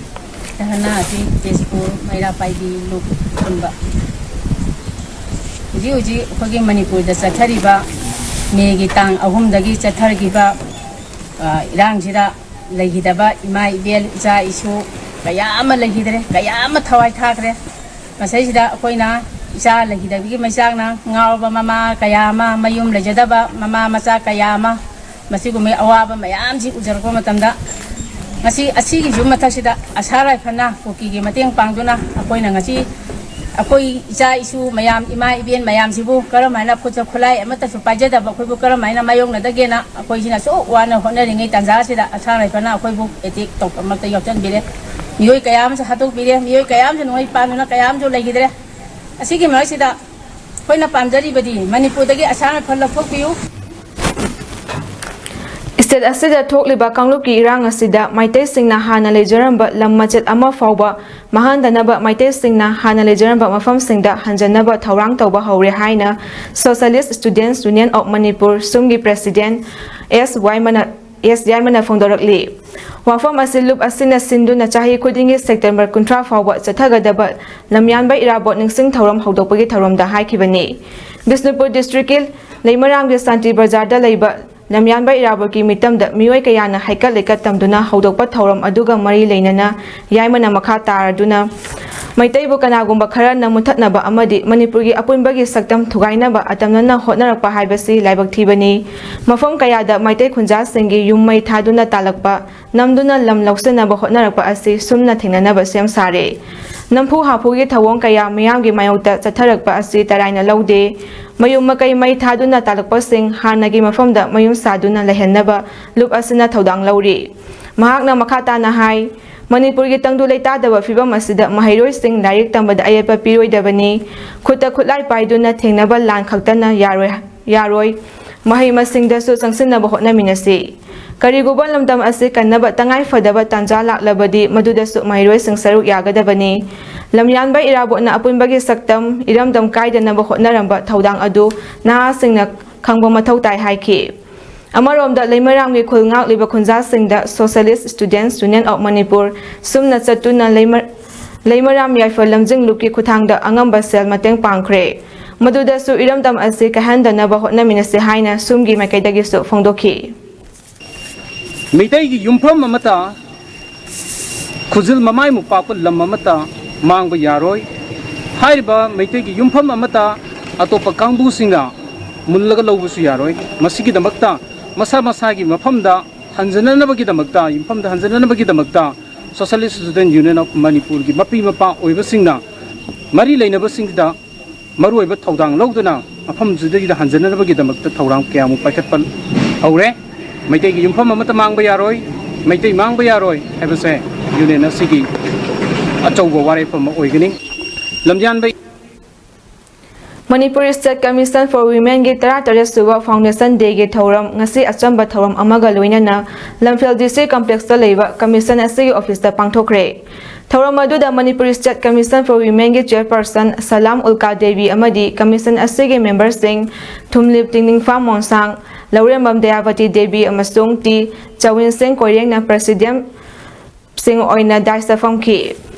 ꯙꯔꯅꯥ ꯑꯁꯤ ꯇꯦꯖꯄꯨꯔ ꯃꯩꯔꯥ ꯄꯥꯏꯕꯤ ꯂꯨꯞ ꯄꯨꯟꯕ꯫ ꯍꯧꯖꯤꯛ ꯍꯧꯖꯤꯛ ꯑꯩꯈꯣꯏꯒꯤ ꯃꯅꯤꯄꯨꯔꯗ ꯆꯠꯊꯔꯤꯕ ꯃꯦꯒꯤ ꯇꯥꯡ ꯑꯍꯨꯝꯗꯒꯤ ꯆꯠꯊꯔꯤꯕ, ꯑ, ꯏꯔꯥꯡꯁꯤꯗ ꯂꯩꯈꯤꯗꯕ ꯏꯃꯥ ꯏꯕꯦꯜ, ꯏꯆꯥ ꯏꯁꯨ ꯀꯌꯥ ꯑꯃ ꯂꯩꯈꯤꯗ꯭ꯔꯦ, ꯀꯌꯥ ꯑꯃ ꯊꯋꯥꯏ ꯊꯥꯈ꯭ꯔꯦ꯫ ꯃꯁꯤꯗꯩꯁꯤꯗ ꯑꯩꯈꯣꯏꯅ ꯏꯆꯥ ꯂꯩꯈꯤꯗꯕꯒꯤ ꯃꯩꯆꯥꯛꯅ ꯉꯥꯎꯔꯕ ꯃꯃꯥ ꯀꯌꯥ ꯑꯃ, ꯃꯌꯨꯝ ꯂꯩꯖꯗꯕ ꯃꯃꯥ ꯃꯆꯥ ꯀꯌꯥ ꯑꯃ, ꯃꯁꯤꯒꯨꯝꯕ ꯑꯋꯥꯕ ꯃꯌꯥꯝꯁꯤ ꯎꯖꯔꯛꯄ ꯃꯇꯝꯗ, ꯉꯁꯤ ꯑꯁꯤꯒꯤꯁꯨ ꯃꯊꯛꯁꯤꯗ ꯑꯁꯥ ꯔꯥꯏꯐꯜꯅ ꯀꯨꯀꯤꯒꯤ ꯃꯇꯦꯡ ꯄꯥꯡꯗꯨꯅ ꯑꯩꯈꯣꯏꯅ ꯉꯁꯤ ꯑꯩꯈꯣꯏ ꯏꯆꯥ ꯏꯁꯨ ꯃꯌꯥꯝ, ꯏꯃꯥ ꯏꯕꯦꯟ ꯃꯌꯥꯝꯁꯤꯕꯨ ꯀꯔꯝ ꯍꯥꯏꯅ ꯈꯨꯠꯁꯨ ꯈꯨꯠꯂꯥꯏ ꯑꯃꯠꯇꯁꯨ ꯄꯥꯏꯖꯗꯕ ꯑꯩꯈꯣꯏꯕꯨ ꯀꯔꯝ ꯍꯥꯏꯅ ꯃꯥꯌꯣꯛꯅꯗꯒꯦꯅ ꯑꯩꯈꯣꯏꯁꯤꯅ ꯑꯁꯨꯛ ꯋꯥꯅ ꯍꯣꯠꯅꯔꯤꯉꯩ ꯇꯥꯟꯖꯥꯁꯤꯗ ꯑꯁꯥ ꯔꯥꯏꯐꯜꯅ ꯑꯩꯈꯣꯏꯕꯨ ꯑꯦꯇꯦꯛ ꯇꯧꯕꯃꯛꯇ ꯌꯥꯎꯁꯟꯕꯤꯔꯦ꯫ ꯃꯤꯑꯣꯏ ꯀꯌꯥ ꯑꯃꯁꯨ ꯍꯥꯠꯇꯣꯛꯄꯤꯔꯦ, ꯃꯤꯑꯣꯏ ꯀꯌꯥ ꯑꯃꯁꯨ ꯅꯣꯡꯃꯩ ꯄꯥꯟꯗꯨꯅ ꯀꯌꯥ ꯑꯃꯁꯨ ꯂꯩꯈꯤꯗ꯭ꯔꯦ꯫ ꯑꯁꯤꯒꯤ ꯃꯔꯛꯁꯤꯗ ꯑꯩꯈꯣꯏꯅ ꯄꯥꯝꯖꯔꯤꯕꯗꯤ ꯃꯅꯤꯄꯨꯔꯗꯒꯤ ꯑꯁꯥ ꯔꯥꯏꯐꯜ ꯂꯧꯊꯣꯛꯄꯤꯌꯨ꯫ ꯁ꯭ꯇꯦꯠ ꯑꯁꯤꯗ ꯊꯣꯛꯂꯤꯕ ꯀꯥꯡꯂꯨꯞꯀꯤ ꯏꯔꯥꯡ ꯑꯁꯤꯗ ꯃꯩꯇꯩꯁꯤꯡꯅ ꯍꯥꯟꯅ ꯂꯩꯖꯔꯝꯕ ꯂꯝ ꯃꯆꯦꯠ ꯑꯃ ꯐꯥꯎꯕ ꯃꯥꯡꯍꯟꯗꯅꯕ, ꯃꯩꯇꯩꯁꯤꯡꯅ ꯍꯥꯟꯅ ꯂꯩꯖꯔꯝꯕ ꯃꯐꯝꯁꯤꯡꯗ ꯍꯟꯖꯟꯅꯕ ꯊꯧꯔꯥꯡ ꯇꯧꯕ ꯍꯧꯔꯦ ꯍꯥꯏꯅ Socialist Students Union of Manipur, ꯁꯨꯝꯒꯤ ꯄ꯭ꯔꯦꯁꯤꯗꯦꯟꯠ ꯑꯦꯁ ꯌꯥꯏꯃꯅ, ꯑꯦꯁ ꯌꯥꯏꯃꯅ ꯐꯣꯡꯗꯣꯔꯛꯂꯤ꯫ ꯋꯥꯐꯝ ꯑꯁꯤ ꯂꯨꯞ ꯑꯁꯤꯅ ꯁꯤꯟꯗꯨꯅ ꯆꯍꯤ ꯈꯨꯗꯤꯡꯒꯤ ꯁꯦꯞꯇꯦꯝꯕꯔ ꯀꯨꯟꯊ꯭ꯔꯥ ꯐꯥꯎꯕ ꯆꯠꯊꯒꯗꯕ ꯂꯝꯌꯥꯟꯕ ꯏꯔꯥꯕꯣꯠ ꯅꯤꯡꯁꯤꯡ ꯊꯧꯔꯝ ꯍꯧꯗꯣꯛꯄꯒꯤ ꯊꯧꯔꯝꯗ ꯍꯥꯏꯈꯤꯕꯅꯤ꯫ ꯕꯤꯁꯅꯨꯄꯨꯔ ꯗꯤꯁꯇ꯭ꯔꯤꯛꯀꯤ ꯂꯩꯃꯔꯥꯝꯒꯤ ꯁꯥꯟꯇꯤ ꯕꯖꯥꯔꯗ ꯂꯩꯕ ꯂꯝꯌꯥꯟꯕ ꯏꯔꯥꯕꯣꯠꯀꯤ ꯃꯤꯇꯝꯗ ꯃꯤꯑꯣꯏ ꯀꯌꯥꯅ ꯍꯩꯀꯠ ꯂꯩꯀꯠ ꯇꯝꯗꯨꯅ ꯍꯧꯗꯣꯛꯄ ꯊꯧꯔꯝ ꯑꯗꯨꯒ ꯃꯔꯤ ꯂꯩꯅꯅ ꯌꯥꯏꯃꯅ ꯃꯈꯥ ꯇꯥꯔꯗꯨꯅ, ꯃꯩꯇꯩꯕꯨ ꯀꯅꯥꯒꯨꯝꯕ ꯈꯔꯅ ꯃꯨꯠꯊꯠꯅꯕ ꯑꯃꯗꯤ ꯃꯅꯤꯄꯨꯔꯒꯤ ꯑꯄꯨꯟꯕꯒꯤ ꯁꯛꯇꯝ ꯊꯨꯒꯥꯏꯅꯕ ꯑꯇꯝꯅꯅ ꯍꯣꯠꯅꯔꯛꯄ ꯍꯥꯏꯕꯁꯤ ꯂꯥꯏꯕꯛ ꯊꯤꯕꯅꯤ꯫ ꯃꯐꯝ ꯀꯌꯥꯗ ꯃꯩꯇꯩ ꯈꯨꯟꯖꯥꯁꯤꯡꯒꯤ ꯌꯨꯝ ꯃꯩ ꯊꯥꯗꯨꯅ ꯇꯥꯜꯂꯛꯄ, ꯅꯝꯗꯨꯅ ꯂꯝ ꯂꯧꯁꯤꯟꯅꯕ ꯍꯣꯠꯅꯔꯛꯄ ꯑꯁꯤ ꯁꯨꯝꯅ ꯊꯦꯡꯅꯅꯕ ꯁꯦꯝ ꯁꯥꯔꯦ꯫ ꯅꯝꯐꯨ ꯍꯥꯐꯨꯒꯤ ꯊꯧꯑꯣꯡ ꯀꯌꯥ ꯃꯤꯌꯥꯝꯒꯤ ꯃꯥꯌꯣꯛꯇ ꯆꯠꯊꯔꯛꯄ ꯑꯁꯤ ꯇꯔꯥꯏꯅ ꯂꯧꯗꯦ꯫ ꯃꯌꯨꯝ ꯃꯀꯩ ꯃꯩ ꯊꯥꯗꯨꯅ ꯇꯥꯜꯂꯛꯄꯁꯤꯡ ꯍꯥꯟꯅꯒꯤ ꯃꯐꯝꯗ ꯃꯌꯨꯝ ꯁꯥꯗꯨꯅ ꯂꯩꯍꯟꯅꯕ ꯂꯨꯞ ꯑꯁꯤꯅ ꯊꯧꯗꯥꯡ ꯂꯧꯔꯤ꯫ ꯃꯍꯥꯛꯅ ꯃꯈꯥ ꯇꯥꯅ ꯍꯥꯏ, ꯃꯅꯤꯄꯨꯔꯒꯤ ꯇꯪꯗꯨ ꯂꯩꯇꯥꯗꯕ ꯐꯤꯕꯝ ꯑꯁꯤꯗ ꯃꯍꯩꯔꯣꯏꯁꯤꯡ ꯂꯥꯏꯔꯤꯛ ꯇꯝꯕꯗ ꯑꯌꯦꯠꯄ ꯄꯤꯔꯣꯏꯗꯕꯅꯤ꯫ ꯈꯨꯠꯇ ꯈꯨꯠꯂꯥꯏ ꯄꯥꯏꯗꯨꯅ ꯊꯦꯡꯅꯕ ꯂꯥꯟ ꯈꯛꯇꯅ ꯌꯥꯔꯣꯏ, ꯌꯥꯔꯣꯏ꯫ ꯃꯍꯩ ꯃꯁꯤꯡꯗꯁꯨ ꯆꯪꯁꯤꯟꯅꯕ ꯍꯣꯠꯅꯃꯤꯟꯅꯁꯤ꯫ ꯀꯔꯤꯒꯨꯝꯕ ꯂꯝꯗꯝ ꯑꯁꯤ ꯀꯟꯅꯕ ꯇꯉꯥꯏ ꯐꯗꯕ ꯇꯥꯟꯖꯥ ꯂꯥꯛꯂꯕꯗꯤ ꯃꯗꯨꯗꯁꯨ ꯃꯍꯩꯔꯣꯏꯁꯤꯡ ꯁꯔꯨꯛ ꯌꯥꯒꯗꯕꯅꯤ꯫ ꯂꯝꯌꯥꯟꯕ ꯏꯔꯥꯕꯣꯠꯅ ꯑꯄꯨꯟꯕꯒꯤ ꯁꯛꯇꯝ, ꯏꯔꯝꯗꯝ ꯀꯥꯏꯗꯅꯕ ꯍꯣꯠꯅꯔꯝꯕ ꯊꯧꯗꯥꯡ ꯑꯗꯨ ꯅꯍꯥꯁꯤꯡꯅ ꯈꯪꯕ ꯃꯊꯧ ꯇꯥꯏ ꯍꯥꯏꯈꯤ꯫ ꯑꯃꯔꯣꯝꯗ ꯂꯩꯃꯔꯥꯝꯒꯤ ꯈꯨꯜ ꯉꯥꯛꯂꯤꯕ ꯈꯨꯟꯖꯥꯁꯤꯡꯗ Socialist Students Union of Manipur ꯁꯨꯝꯅ ꯆꯠꯇꯨꯅ ꯂꯩꯃ-, ꯂꯩꯃꯔꯥꯝ ꯌꯥꯏꯐ ꯂꯝꯖꯤꯡ ꯂꯨꯞꯀꯤ ꯈꯨꯠꯊꯥꯡꯗ ꯑꯉꯝꯕ ꯁꯦꯜ ꯃꯇꯦꯡ ꯄꯥꯡꯈ꯭ꯔꯦ꯫ ꯃꯗꯨꯗꯁꯨ ꯏꯔꯝꯗꯝ ꯑꯁꯤ ꯀꯥꯏꯍꯟꯗꯅꯕ ꯍꯣꯠꯅꯃꯤꯟꯅꯁꯤ ꯍꯥꯏꯅ ꯁꯨꯝꯒꯤ ꯃꯥꯏꯀꯩꯗꯒꯤꯁꯨ ꯐꯣꯡꯗꯣꯛꯈꯤ꯫ ꯃꯤꯇꯩꯒꯤ ꯌꯨꯝꯐꯝ ꯑꯃꯠꯇ, ꯈꯨꯖꯤꯜ ꯃꯃꯥꯏꯃꯨꯛ ꯄꯥꯛꯄ ꯂꯝ ꯑꯃꯠꯇ ꯃꯥꯡꯕ ꯌꯥꯔꯣꯏ꯫ ꯍꯥꯏꯔꯤꯕ ꯃꯩꯇꯩꯒꯤ ꯌꯨꯝꯐꯝ ꯑꯃꯠꯇ ꯑꯇꯣꯞꯄ ꯀꯥꯡꯕꯨꯁꯤꯡꯅ ꯃꯨꯜꯂꯒ ꯂꯧꯕꯁꯨ ꯌꯥꯔꯣꯏ꯫ ꯃꯁꯤꯒꯤꯗꯃꯛꯇ ꯃꯁꯥ ꯃꯁꯥꯒꯤ ꯃꯐꯝꯗ ꯍꯟꯖꯅꯅꯕꯒꯤꯗꯃꯛꯇ, ꯌꯨꯝꯐꯝꯗ ꯍꯟꯖꯅꯅꯕꯒꯤꯗꯃꯛꯇ Socialist Student Union of Manipurꯒꯤ ꯃꯄꯤ ꯃꯄꯥ ꯑꯣꯏꯕꯁꯤꯡꯅ ꯃꯔꯤ ꯂꯩꯅꯕꯁꯤꯡꯗ ꯃꯔꯨꯑꯣꯏꯕ ꯊꯧꯗꯥꯡ ꯂꯧꯗꯨꯅ ꯃꯐꯝꯁꯤꯗꯒꯤꯗ ꯍꯟꯖꯅꯅꯕꯒꯤꯗꯃꯛꯇ ꯊꯧꯔꯥꯡ ꯀꯌꯥꯃꯨꯛ ꯄꯥꯏꯈꯠꯄ ꯍꯧꯔꯦ꯫ ꯃꯩꯇꯩꯒꯤ ꯌꯨꯝꯐꯝ ꯑꯃꯠꯇ ꯃꯥꯡꯕ ꯌꯥꯔꯣꯏ, ꯃꯩꯇꯩ ꯃꯥꯡꯕ ꯌꯥꯔꯣꯏ ꯍꯥꯏꯕꯁꯦ ꯌꯨꯅꯤꯌꯟ ꯑꯁꯤꯒꯤ ꯑꯆꯧꯕ ꯋꯥꯔꯦꯞ ꯑꯃ ꯑꯣꯏꯒꯅꯤ꯫ ꯂꯝꯖꯥꯟꯕ ꯃꯅꯤꯄꯨꯔ State Commission for Womenꯒꯤ ꯇꯔꯥꯇꯔꯦꯠ ꯁꯨꯕ Foundation Dayꯒꯤ ꯊꯧꯔꯝ ꯉꯁꯤ ꯑꯆꯝꯕ ꯊꯧꯔꯝ ꯑꯃꯒ ꯂꯣꯏꯅꯅ ꯂꯝꯐꯦꯜ DC Complexꯇ ꯂꯩꯕ Commission ꯑꯁꯤꯒꯤ officeꯇ ꯄꯥꯡꯊꯣꯛꯈ꯭ꯔꯦ꯫ ꯊꯧꯔꯝ ꯑꯗꯨꯗ Manipur State Commission for Womenꯒꯤ Chairperson ꯁꯂꯥꯝ ꯎꯜꯀꯥ ꯗꯦꯕꯤ ꯑꯃꯗꯤ Commission ꯑꯁꯤꯒꯤ memberꯁꯤꯡ ꯊꯨꯝꯂꯤꯞ ꯇꯤꯡꯅꯤꯡꯐꯥꯝ ꯃꯣꯟꯁꯥꯡ, ꯂꯧꯔꯦꯝꯕꯝ ꯗꯌꯥꯕꯇꯤ ꯗꯦꯕꯤ ꯑꯃꯁꯨꯡ ꯇꯤ ꯆꯥꯋꯤꯟꯁꯦꯡ ꯀꯣꯏꯔꯦꯡꯅ presidentꯁꯤꯡ ꯑꯣꯏꯅ dais ꯐꯝꯈꯤ꯫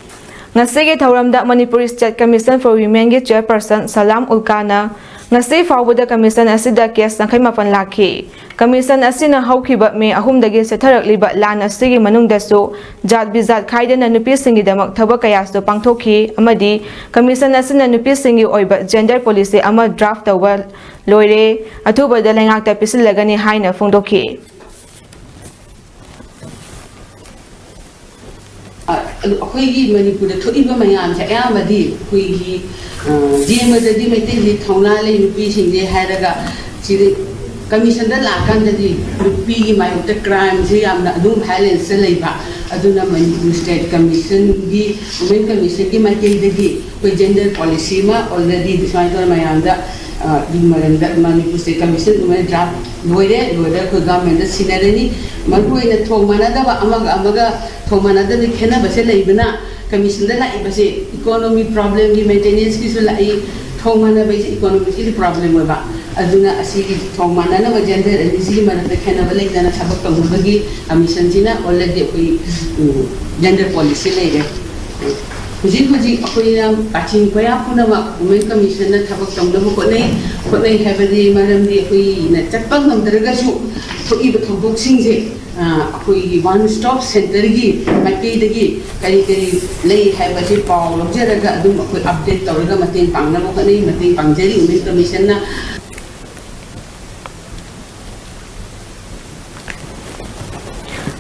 ꯉꯁꯤꯒꯤ ꯊꯧꯔꯝꯗ Manipur State Commission for Womenꯒꯤ Chairperson ꯁꯂꯥꯝ ꯎꯜꯀꯥꯅ ꯉꯁꯤ ꯐꯥꯎꯕꯗ Commission ꯑꯁꯤꯗ case ꯌꯥꯡꯈꯩ ꯃꯥꯄꯟ ꯂꯥꯛꯈꯤ꯫ Commission ꯑꯁꯤꯅ ꯍꯧꯈꯤꯕ May ꯑꯍꯨꯝꯗꯒꯤ ꯆꯠꯊꯔꯛꯂꯤꯕ ꯂꯥꯟ ꯑꯁꯤꯒꯤ ꯃꯅꯨꯡꯗꯁꯨ ꯖꯥꯠ ꯕꯤꯖꯥꯠ ꯈꯥꯏꯗꯅ ꯅꯨꯄꯤꯁꯤꯡꯒꯤꯗꯃꯛ ꯊꯕꯛ ꯀꯌꯥꯁꯨ ꯄꯥꯡꯊꯣꯛꯈꯤ ꯑꯃꯗꯤ Commission ꯑꯁꯤꯅ ꯅꯨꯄꯤꯁꯤꯡꯒꯤ ꯑꯣꯏꯕ gender policy ꯑꯃ draft ꯇꯧꯕ ꯂꯣꯏꯔꯦ, ꯑꯊꯨꯕꯗ ꯂꯩꯉꯥꯛꯇ ꯄꯤꯁꯤꯜꯂꯒꯅꯤ ꯍꯥꯏꯅ ꯐꯣꯡꯗꯣꯛꯈꯤ꯫ ꯑꯩꯈꯣꯏꯒꯤ ꯃꯅꯤꯄꯨꯔꯗ ꯊꯣꯛꯏꯕ ꯃꯌꯥꯝꯁꯦ ꯑꯌꯥꯝꯕꯗꯤ ꯑꯩꯈꯣꯏꯒꯤ ꯌꯦꯡꯕꯗꯗꯤ ꯃꯩꯇꯩꯁꯤ ꯊꯧꯅꯥ ꯂꯩ ꯅꯨꯄꯤꯁꯤꯡꯁꯦ ꯍꯥꯏꯔꯒ ꯁꯤꯗꯤ commissionꯗ ꯂꯥꯛꯑꯀꯥꯟꯗꯗꯤ ꯅꯨꯄꯤꯒꯤ ꯃꯥꯌꯣꯛꯇ crimeꯁꯦ ꯌꯥꯝꯅ ꯑꯗꯨꯝ violenceꯁꯦ ꯂꯩꯕ꯫ ꯑꯗꯨꯅ ꯃꯅꯤꯄꯨꯔ ꯁ꯭ꯇꯦꯠ ꯀꯃꯤꯁꯟꯒꯤ, ꯋꯨꯃꯦꯟ ꯀꯃꯤꯁꯟꯒꯤ ꯃꯥꯏꯀꯩꯗꯒꯤ ꯑꯩꯈꯣꯏ ꯖꯦꯟꯗꯔ ꯄꯣꯂꯤꯁꯤ ꯑꯃ ꯑꯣꯜꯔꯦꯗꯤ ꯁꯨꯃꯥꯏꯅ ꯇꯧꯔ ꯃꯌꯥꯝꯗ, ꯑ, ꯑꯗꯨꯒꯤ ꯃꯔꯝꯗ Manipur state commission women draft ꯂꯣꯏꯔꯦ꯫ ꯂꯣꯏꯔꯦ, ꯑꯩꯈꯣꯏ ꯒꯚꯔꯟꯃꯦꯟꯗ ꯁꯤꯟꯅꯔꯅꯤ꯫ ꯃꯔꯨꯑꯣꯏꯅ ꯊꯣꯡ ꯃꯥꯟꯅꯗꯕ ꯑꯃꯒ ꯑꯃꯒ ꯊꯣꯡ ꯃꯥꯟꯅꯗꯕꯒꯤ ꯈꯦꯠꯅꯕꯁꯦ ꯂꯩꯕꯅ ꯀꯃꯤꯁꯟꯗ ꯂꯥꯛꯏꯕꯁꯦ ꯏꯀꯣꯅꯣꯃꯤ ꯄ꯭ꯔꯣꯕ꯭ꯂꯦꯝꯒꯤ, ꯃꯦꯟꯇꯦꯅꯦꯟꯁꯀꯤꯁꯨ ꯂꯥꯛꯏ꯫ ꯊꯣꯡ ꯃꯥꯟꯅꯕ ꯍꯥꯏꯁꯦ ꯏꯀꯣꯅꯣꯃꯤꯀꯦꯜꯂꯤ ꯄ꯭ꯔꯣꯕ꯭ꯂꯦꯝ ꯑꯣꯏꯕ꯫ ꯑꯗꯨꯅ ꯑꯁꯤꯒꯤ ꯊꯣꯡ ꯃꯥꯟꯅꯅꯕ ꯖꯦꯟꯗꯔ ꯑꯅꯤꯁꯤꯒꯤ ꯃꯔꯛꯇ ꯈꯦꯠꯅꯕ ꯂꯩꯇꯅ ꯊꯕꯛ ꯇꯧꯅꯕꯒꯤ ꯀꯃꯤꯁꯟꯁꯤꯅ ꯑꯣꯜꯔꯦꯗꯤ ꯑꯩꯈꯣꯏ, ꯎꯝ, ꯖꯦꯟꯗꯔ ꯄꯣꯂꯤꯁꯤ ꯂꯩꯔꯦ꯫ ꯍꯧꯖꯤꯛ ꯍꯧꯖꯤꯛ ꯑꯩꯈꯣꯏꯅ ꯀꯥꯆꯤꯟ ꯀꯣꯌꯥ ꯄꯨꯝꯅꯃꯛ ꯋꯨꯃꯦꯟ ꯀꯃꯤꯁꯟꯅ ꯊꯕꯛ ꯇꯧꯅꯕ ꯍꯣꯠꯅꯩ꯫ ꯍꯣꯠꯅꯩ ꯍꯥꯏꯕꯗꯤ ꯃꯔꯝꯗꯤ ꯑꯩꯈꯣꯏꯅ ꯆꯠꯄ ꯉꯝꯗ꯭ꯔꯒꯁꯨ ꯊꯣꯛꯏꯕ ꯊꯧꯗꯣꯛꯁꯤꯡꯁꯦ, ꯑ, ꯑꯩꯈꯣꯏꯒꯤ ꯋꯥꯟ ꯁ꯭ꯇꯣꯞ ꯁꯦꯟꯇꯔꯒꯤ ꯃꯥꯏꯀꯩꯗꯒꯤ ꯀꯔꯤ ꯀꯔꯤ ꯂꯩ ꯍꯥꯏꯕꯁꯤ ꯄꯥꯎ ꯂꯧꯖꯔꯒ ꯑꯗꯨꯝ ꯑꯩꯈꯣꯏ ꯑꯞꯗꯦꯠ ꯇꯧꯔꯒ ꯃꯇꯦꯡ ꯄꯥꯡꯅꯕ ꯍꯣꯠꯅꯩ, ꯃꯇꯦꯡ ꯄꯥꯡꯖꯔꯤ ꯋꯨꯃꯦꯟ ꯀꯃꯤꯁꯟꯅ꯫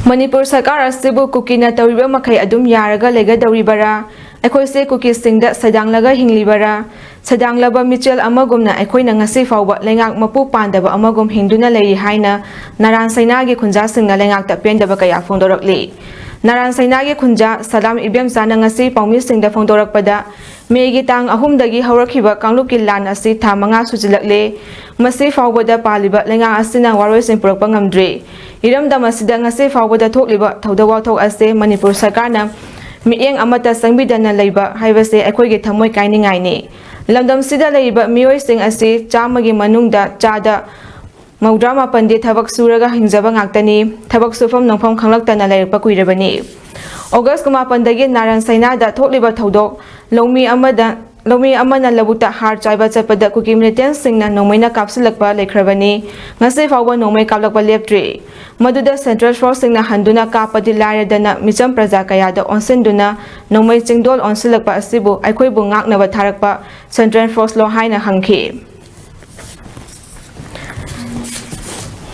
ꯃꯅꯤꯄꯨꯔ ꯁꯔꯀꯥꯔ ꯑꯁꯤꯕꯨ ꯀꯨꯀꯤꯅ ꯇꯧꯔꯤꯕ ꯃꯈꯩ ꯑꯗꯨꯝ ꯌꯥꯔꯒ ꯂꯩꯒꯗꯧꯔꯤꯕꯔꯥ? ꯑꯩꯈꯣꯏꯁꯦ ꯀꯨꯀꯤꯁꯤꯡꯗ ꯁꯩꯗꯥꯡꯂꯒ ꯍꯤꯡꯂꯤꯕꯔꯥ? ꯁꯩꯗꯥꯡꯂꯕ ꯃꯤꯆꯦꯜ ꯑꯃꯒꯨꯝꯅ ꯑꯩꯈꯣꯏꯅ ꯉꯁꯤ ꯐꯥꯎꯕ ꯂꯩꯉꯥꯛ ꯃꯄꯨ ꯄꯥꯟꯗꯕ ꯑꯃꯒꯨꯝ ꯍꯤꯡꯗꯨꯅ ꯂꯩꯔꯤ ꯍꯥꯏꯅ ꯅꯥꯔꯥꯟ ꯁꯩꯅꯥꯒꯤ ꯈꯨꯟꯖꯥꯁꯤꯡꯅ ꯂꯩꯉꯥꯛꯇ ꯄꯦꯟꯗꯕ ꯀꯌꯥ ꯐꯣꯡꯗꯣꯔꯛꯂꯤ꯫ ꯅꯥꯔꯥꯟ ꯁꯩꯅꯥꯒꯤ ꯈꯨꯟꯖꯥ ꯁꯂꯥꯝ ꯏꯕꯦꯝꯆꯥꯅ ꯉꯁꯤ ꯄꯥꯎꯃꯤꯁꯤꯡꯗ ꯐꯣꯡꯗꯣꯔꯛꯄꯗ, ꯃꯦꯒꯤ ꯇꯥꯡ ꯑꯍꯨꯝꯗꯒꯤ ꯍꯧꯔꯛꯈꯤꯕ ꯀꯥꯡꯂꯨꯞꯀꯤ ꯂꯥꯟ ꯑꯁꯤ ꯊꯥ ꯃꯉꯥ ꯁꯨꯖꯤꯜꯂꯛꯂꯦ꯫ ꯃꯁꯤ ꯐꯥꯎꯕꯗ ꯄꯥꯜꯂꯤꯕ ꯂꯩꯉꯥꯛ ꯑꯁꯤꯅ ꯋꯥꯔꯣꯏꯁꯤꯟ ꯄꯨꯔꯛꯄ ꯉꯝꯗ꯭ꯔꯤ꯫ ꯏꯔꯝꯗꯝ ꯑꯁꯤꯗ ꯉꯁꯤ ꯐꯥꯎꯕꯗ ꯊꯣꯛꯂꯤꯕ ꯊꯧꯗꯣꯛ ꯋꯥꯊꯣꯛ ꯑꯁꯤ ꯃꯅꯤꯄꯨꯔ ꯁꯔꯀꯥꯔꯅ ꯃꯤꯠꯌꯦꯡ ꯑꯃꯠꯇ ꯆꯪꯕꯤꯗꯅ ꯂꯩꯕ ꯍꯥꯏꯕꯁꯦ ꯑꯩꯈꯣꯏꯒꯤ ꯊꯃꯣꯏ ꯀꯥꯏꯅꯤꯡꯉꯥꯏꯅꯤ꯫ ꯂꯝꯗꯝꯁꯤꯗ ꯂꯩꯔꯤꯕ ꯃꯤꯑꯣꯏꯁꯤꯡ ꯑꯁꯤ ꯆꯥꯝꯃꯒꯤ ꯃꯅꯨꯡꯗ ꯆꯥꯗ ꯃꯧꯗ꯭ꯔꯥ ꯃꯥꯄꯟꯗꯤ ꯊꯕꯛ ꯁꯨꯔꯒ ꯍꯤꯡꯖꯕ ꯉꯥꯛꯇꯅꯤ꯫ ꯊꯕꯛ ꯁꯨꯐꯝ ꯅꯣꯝꯐꯝ ꯈꯪꯂꯛꯇꯅ ꯂꯩꯔꯛꯄ ꯀꯨꯏꯔꯕꯅꯤ꯫ ꯑꯣꯒꯁ ꯀꯨꯟꯃꯥꯄꯟꯗꯒꯤ ꯅꯥꯔꯥꯟ ꯁꯩꯅꯥꯗ ꯊꯣꯛꯂꯤꯕ ꯊꯧꯗꯣꯛ ꯂꯧꯃꯤ ꯑꯃꯗ, ꯂꯧꯃꯤ ꯑꯃꯅ ꯂꯧꯕꯨꯛꯇ ꯍꯥꯔ ꯆꯥꯏꯕ ꯆꯠꯄꯗ ꯀꯨꯀꯤ ꯃꯤꯂꯤꯇꯦꯟꯠꯁꯤꯡꯅ ꯅꯣꯡꯃꯩꯅ ꯀꯥꯞꯁꯤꯜꯂꯛꯄ ꯂꯩꯈ꯭ꯔꯕꯅꯤ꯫ ꯉꯁꯤ ꯐꯥꯎꯕ ꯅꯣꯡꯃꯩ ꯀꯥꯞꯂꯛꯄ ꯂꯦꯞꯇ꯭ꯔꯤ꯫ ꯃꯗꯨꯗ ꯁꯦꯟꯇ꯭ꯔꯦꯜ ꯐꯣꯔꯁꯁꯤꯡꯅ ꯍꯟꯗꯨꯅ ꯀꯥꯞꯄꯗꯤ ꯂꯥꯏꯔꯗꯅ ꯃꯤꯆꯝ ꯄ꯭ꯔꯖꯥ ꯀꯌꯥꯗ ꯑꯣꯟꯁꯤꯟꯗꯨꯅ ꯅꯣꯡꯃꯩ ꯆꯤꯡꯗꯣꯜ ꯑꯣꯟꯁꯤꯜꯂꯛꯄ ꯑꯁꯤꯕꯨ ꯑꯩꯈꯣꯏꯕꯨ ꯉꯥꯛꯅꯕ ꯊꯥꯔꯛꯄ ꯁꯦꯟꯇ꯭ꯔꯦꯜ ꯐꯣꯔꯁꯂꯣ ꯍꯥꯏꯅ ꯍꯪꯈꯤ꯫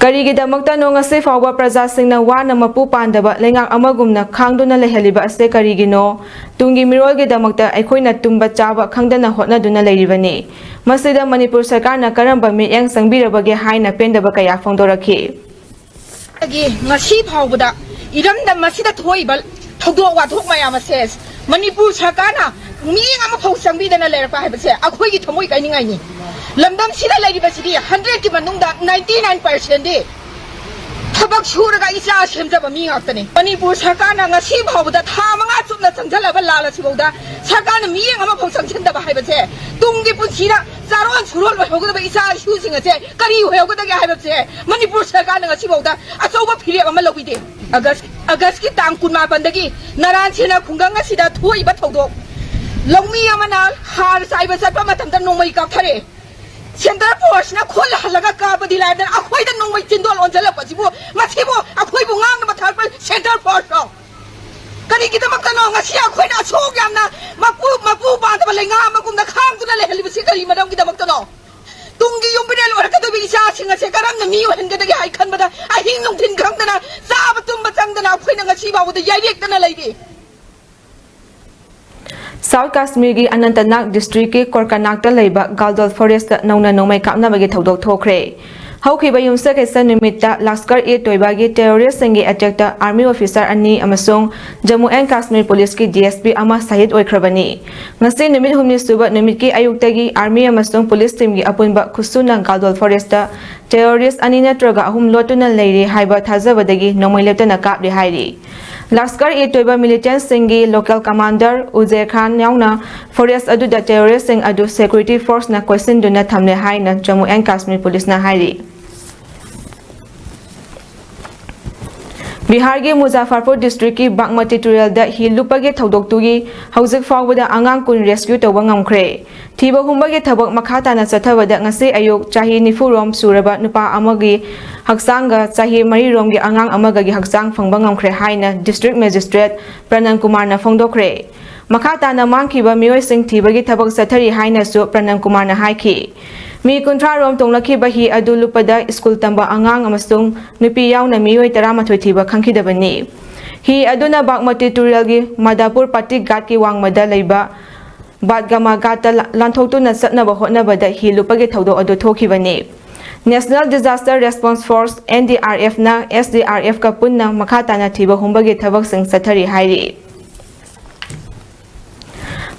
ꯀꯔꯤꯒꯤꯗꯃꯛꯇꯅꯣ ꯉꯁꯤ ꯐꯥꯎꯕ ꯄ꯭ꯔꯖꯥꯁꯤꯡꯅ ꯋꯥꯅ ꯃꯄꯨ ꯄꯥꯟꯗꯕ ꯂꯩꯉꯥꯛ ꯑꯃꯒꯨꯝꯅ ꯈꯥꯡꯗꯨꯅ ꯂꯩꯍꯜꯂꯤꯕ ꯑꯁꯤ ꯀꯔꯤꯒꯤꯅꯣ? ꯇꯨꯡꯒꯤ ꯃꯤꯔꯣꯜꯒꯤꯗꯃꯛꯇ ꯑꯩꯈꯣꯏꯅ ꯇꯨꯝꯕ ꯆꯥꯕ ꯈꯪꯗꯅ ꯍꯣꯠꯅꯗꯨꯅ ꯂꯩꯔꯤꯕꯅꯤ꯫ ꯃꯁꯤꯗ ꯃꯅꯤꯄꯨꯔ ꯁꯔꯀꯥꯔꯅ ꯀꯔꯝꯕ ꯃꯤꯠꯌꯦꯡ ꯆꯪꯕꯤꯔꯕꯒꯦ ꯍꯥꯏꯅ ꯄꯦꯟꯗꯕ ꯀꯌꯥ ꯐꯣꯡꯗꯣꯔꯛꯈꯤ꯫ ꯗꯒꯤ ꯉꯁꯤ ꯐꯥꯎꯕꯗ ꯏꯔꯝꯗꯝ ꯑꯁꯤꯗ ꯊꯣꯛꯏꯕ ꯊꯧꯗꯣꯛ ꯋꯥꯊꯣꯛ ꯃꯌꯥꯝ ꯑꯁꯦ ꯃꯅꯤꯄꯨꯔ ꯁꯔꯀꯥꯔꯅ ꯃꯤꯠꯌꯦꯡ ꯑꯃꯐꯥꯎ ꯆꯪꯕꯤꯗꯅ ꯂꯩꯔꯛꯄ ꯍꯥꯏꯕꯁꯦ ꯑꯩꯈꯣꯏꯒꯤ ꯊꯃꯣꯏ ꯀꯥꯏꯅꯤꯡꯉꯥꯏꯅꯤ꯫ ꯂꯝꯗꯝꯁꯤꯗ ꯂꯩꯔꯤꯕꯁꯤꯗꯤ hundredꯀꯤ ꯃꯅꯨꯡꯗ ninety nine percentꯗꯤ ꯊꯕꯛ ꯁꯨꯔꯒ ꯏꯆꯥ ꯁꯦꯝꯖꯕ ꯃꯤ ꯉꯥꯛꯇꯅꯤ꯫ ꯃꯅꯤꯄꯨꯔ ꯁꯔꯀꯥꯔꯅ ꯉꯁꯤ ꯐꯥꯎꯕꯗ ꯊꯥ ꯃꯉꯥ ꯆꯨꯞꯅ ꯆꯪꯁꯤꯜꯂꯕ ꯂꯥꯜ ꯑꯁꯤꯐꯥꯎꯗ ꯁꯔꯀꯥꯔꯅ ꯃꯤꯠꯌꯦꯡ ꯑꯃꯐꯥꯎ ꯆꯪꯁꯤꯟꯗꯕ ꯍꯥꯏꯕꯁꯦ ꯇꯨꯡꯒꯤ ꯄꯨꯟꯁꯤꯗ ꯆꯥꯔꯣꯟ ꯁꯨꯔꯣꯟ ꯑꯣꯏꯍꯧꯒꯗꯕ ꯏꯆꯥ ꯏꯁꯨꯁꯤꯡ ꯑꯁꯦ ꯀꯔꯤ ꯑꯣꯏꯍꯧꯒꯗꯒꯦ ꯍꯥꯏꯕꯁꯦ ꯃꯅꯤꯄꯨꯔ ꯁꯔꯀꯥꯔꯅ ꯉꯁꯤꯐꯥꯎꯗ ꯑꯆꯧꯕ ꯐꯤꯔꯦꯞ ꯑꯃ ꯂꯧꯕꯤꯗꯦ꯫ ꯑꯒꯁ ꯑꯒꯁꯀꯤ ꯇꯥꯡ ꯀꯨꯟꯃꯥꯄꯟꯗꯒꯤ ꯅꯔꯥꯟ ꯁꯦꯟꯅ ꯈꯨꯡꯒꯪ ꯑꯁꯤꯗ ꯊꯣꯛꯏꯕ ꯊꯧꯗꯣꯛ, ꯂꯧꯃꯤ ꯑꯃꯅ ꯍꯥꯔ ꯆꯥꯏꯕ ꯆꯠꯄ ꯃꯇꯝꯗ ꯅꯣꯡꯃꯩ ꯀꯥꯞꯊꯔꯛꯑꯦ꯫ ꯁꯦꯟꯇꯔ ꯐꯣꯔꯁꯅ ꯈꯨꯠ ꯍꯜꯂꯒ ꯀꯥꯞꯄꯗꯤ ꯂꯥꯏꯗꯅ ꯑꯩꯈꯣꯏꯗ ꯅꯣꯡꯃꯩ ꯆꯤꯟꯗꯣꯜ ꯑꯣꯟꯁꯤꯜꯂꯛꯄꯁꯤꯕꯨ, ꯃꯁꯤꯕꯨ ꯑꯩꯈꯣꯏꯕꯨ ꯉꯥꯡꯅꯕ ꯊꯥꯔꯛꯄ ꯁꯦꯟꯇꯔ ꯐꯣꯔꯁꯔꯣ? ꯀꯔꯤꯒꯤꯗꯃꯛꯇꯅꯣ ꯉꯁꯤ ꯑꯩꯈꯣꯏꯅ ꯑꯁꯨꯛ ꯌꯥꯝꯅ ꯃꯄꯨ, ꯃꯄꯨ ꯄꯥꯟꯗꯕ ꯂꯩꯉꯥ ꯑꯃꯒꯨꯝꯅ ꯈꯥꯡꯗꯨꯅ ꯂꯩꯍꯜꯂꯤꯕꯁꯤ ꯀꯔꯤ ꯃꯔꯝꯒꯤꯗꯃꯛꯇꯅꯣ? ꯇꯨꯡꯒꯤ ꯌꯨꯝꯕꯤꯔꯦꯜ ꯑꯣꯏꯔꯛꯀꯗꯧꯕ ꯏꯆꯥꯁꯤꯡ ꯑꯁꯦ ꯀꯔꯝꯅ ꯃꯤ ꯑꯣꯏꯍꯟꯒꯗꯒꯦ ꯍꯥꯏ ꯈꯟꯕꯗ ꯑꯍꯤꯡ ꯅꯨꯡꯊꯤꯟ ꯈꯪꯗꯅ ꯆꯥꯕ ꯇꯨꯝꯕ ꯆꯪꯗꯅ ꯑꯩꯈꯣꯏꯅ ꯉꯁꯤ ꯐꯥꯎꯕꯗ ꯌꯥꯏꯔꯦꯛꯇꯅ ꯂꯩꯔꯤ꯫ ꯁꯥꯎꯊ ꯀꯥꯁꯃꯤꯔꯒꯤ ꯑꯅꯟꯇꯅꯥꯒ ꯗꯤꯁꯇ꯭ꯔꯤꯛꯀꯤ ꯀꯣꯔꯀꯅꯥꯛꯇ ꯂꯩꯕ ꯒꯥꯜꯗꯣꯜ ꯐꯣꯔꯦꯁꯇ ꯅꯧꯅ ꯅꯣꯡꯃꯩ ꯀꯥꯞꯅꯕꯒꯤ ꯊꯧꯗꯣꯛ ꯊꯣꯛꯈ꯭ꯔꯦ꯫ ꯍꯧꯈꯤꯕ ꯌꯨꯝꯁꯀꯩꯁ ꯅꯨꯃꯤꯠꯇ ꯂꯁꯀꯔ ꯏ ꯇꯣꯏꯕꯥꯒꯤ ꯇꯦꯔꯣꯔꯤꯁꯁꯤꯡꯒꯤ ꯑꯦꯇꯦꯛꯇ ꯑꯥꯔꯃꯤ ꯑꯣꯐꯤꯁꯥꯔ ꯑꯅꯤ ꯑꯃꯁꯨꯡ ꯖꯝꯃꯨ ꯑꯦꯟ ꯀꯥꯁꯃꯤꯔ ꯄꯨꯂꯤꯁꯀꯤ ꯗꯤ ꯑꯦꯁ ꯄꯤ ꯑꯃ ꯁꯍꯤꯗ ꯑꯣꯏꯈ꯭ꯔꯕꯅꯤ꯫ ꯉꯁꯤ ꯅꯨꯃꯤꯠ ꯍꯨꯝꯅꯤ ꯁꯨꯕ ꯅꯨꯃꯤꯠꯀꯤ ꯑꯌꯨꯛꯇꯒꯤ ꯑꯥꯔꯃꯤ ꯑꯃꯁꯨꯡ ꯄꯨꯂꯤꯁ ꯇꯤꯝꯒꯤ ꯑꯄꯨꯟꯕ ꯈꯨꯠꯁꯨꯅ ꯒꯥꯜꯗꯣꯜ ꯐꯣꯔꯦꯁꯇ ꯇꯦꯔꯣꯔꯤꯁ ꯑꯅꯤ ꯅꯠꯇ꯭ꯔꯒ ꯑꯍꯨꯝ ꯂꯣꯠꯇꯨꯅ ꯂꯩꯔꯤ ꯍꯥꯏꯕ ꯊꯥꯖꯕꯗꯒꯤ ꯅꯣꯡꯃꯩ ꯂꯦꯞꯇꯅ ꯀꯥꯞꯂꯤ ꯍꯥꯏꯔꯤ꯫ ꯂꯁꯀꯔ ꯏ ꯇꯣꯏꯕ ꯃꯤꯂꯤꯇꯦꯟꯠꯁꯤꯡꯒꯤ ꯂꯣꯀꯦꯜ ꯀꯃꯥꯟꯗꯔ ꯎꯖꯦ ꯈꯥꯟ ꯌꯥꯎꯅ ꯐꯣꯔꯦꯁ ꯑꯗꯨꯗ ꯇꯦꯔꯣꯔꯤꯁ꯭ꯠꯁꯤꯡ ꯑꯗꯨ ꯁꯦꯀ꯭ꯌꯨꯔꯤꯇꯤ ꯐꯣꯔꯁꯅ ꯀꯣꯏꯁꯤꯟꯗꯨꯅ ꯊꯝꯂꯦ ꯍꯥꯏꯅ ꯖꯝꯃꯨ ꯑꯦꯟ ꯀꯥꯁꯃꯤꯔ ꯄꯨꯂꯤꯁꯅ ꯍꯥꯏꯔꯤ꯫ ꯕꯤꯍꯥꯔꯒꯤ ꯃꯨꯖꯥꯐꯔꯄꯨꯔ ꯗꯤꯁꯇ꯭ꯔꯤꯛꯀꯤ ꯕꯥꯒꯃꯇꯤ ꯇꯨꯔꯦꯜꯗ ꯍꯤ ꯂꯨꯞꯄꯒꯤ ꯊꯧꯗꯣꯛꯇꯨꯒꯤ ꯍꯧꯖꯤꯛ ꯐꯥꯎꯕꯗ ꯑꯉꯥꯡ ꯀꯨꯟ ꯔꯦꯁꯀ꯭ꯌꯨ ꯇꯧꯕ ꯉꯝꯈ꯭ꯔꯦ꯫ ꯊꯤꯕ ꯍꯨꯝꯕꯒꯤ ꯊꯕꯛ ꯃꯈꯥ ꯇꯥꯅ ꯆꯠꯊꯕꯗ ꯉꯁꯤ ꯑꯌꯨꯛ ꯆꯍꯤ ꯅꯤꯐꯨ ꯔꯣꯝ ꯁꯨꯔꯕ ꯅꯨꯄꯥ ꯑꯃꯒꯤ ꯍꯛꯆꯥꯡꯒ ꯆꯍꯤ ꯃꯔꯤ ꯔꯣꯝꯒꯤ ꯑꯉꯥꯡ ꯑꯃꯒꯒꯤ ꯍꯛꯆꯥꯡ ꯐꯪꯕ ꯉꯝꯈ꯭ꯔꯦ ꯍꯥꯏꯅ ꯗꯤꯁꯇ꯭ꯔꯤꯛ ꯃꯦꯖꯤꯁꯇ꯭ꯔꯦꯠ ꯄ꯭ꯔꯅꯟ ꯀꯨꯃꯥꯔꯅ ꯐꯣꯡꯗꯣꯛꯈ꯭ꯔꯦ꯫ ꯃꯈꯥ ꯇꯥꯅ ꯃꯥꯡꯈꯤꯕ ꯃꯤꯑꯣꯏꯁꯤꯡ ꯊꯤꯕꯒꯤ ꯊꯕꯛ ꯆꯠꯊꯔꯤ ꯍꯥꯏꯅꯁꯨ ꯄ꯭ꯔꯅꯟ ꯀꯨꯃꯥꯔꯅ ꯍꯥꯏꯈꯤ꯫ ꯃꯤ ꯀꯨꯟꯊ꯭ꯔꯥ ꯔꯣꯝ ꯇꯣꯡꯂꯛꯈꯤꯕ ꯍꯤ ꯑꯗꯨ ꯂꯨꯞꯄꯗ ꯁ꯭ꯀꯨꯜ ꯇꯝꯕ ꯑꯉꯥꯡ ꯑꯃꯁꯨꯡ ꯅꯨꯄꯤ ꯌꯥꯎꯅ ꯃꯤꯑꯣꯏ ꯇꯔꯥꯃꯥꯊꯣꯏ ꯊꯤꯕ ꯈꯪꯈꯤꯗꯕꯅꯤ꯫ ꯍꯤ ꯑꯗꯨꯅ ꯕꯥꯒꯃꯇꯤ ꯇꯨꯔꯦꯜꯒꯤ ꯃꯥꯗꯥꯄꯨꯔ ꯄꯥꯇꯤ ꯒꯥꯠꯀꯤ ꯋꯥꯡꯃꯗ ꯂꯩꯕ ꯕꯥꯗꯒꯥꯃꯥ ꯒꯥꯠꯇ ꯂꯥꯟꯊꯣꯛꯇꯨꯅ ꯆꯠꯅꯕ ꯍꯣꯠꯅꯕꯗ ꯍꯤ ꯂꯨꯞꯄꯒꯤ ꯊꯧꯗꯣꯛ ꯑꯗꯨ ꯊꯣꯛꯈꯤꯕꯅꯤ꯫ National Disaster Response Force, N D R F ꯅ S D R F ꯀ ꯄꯨꯟꯅ ꯃꯈꯥ ꯇꯥꯅ ꯊꯤꯕ ꯍꯨꯝꯕꯒꯤ ꯊꯕꯛꯁꯤꯡ ꯆꯠꯊꯔꯤ ꯍꯥꯏꯔꯤ꯫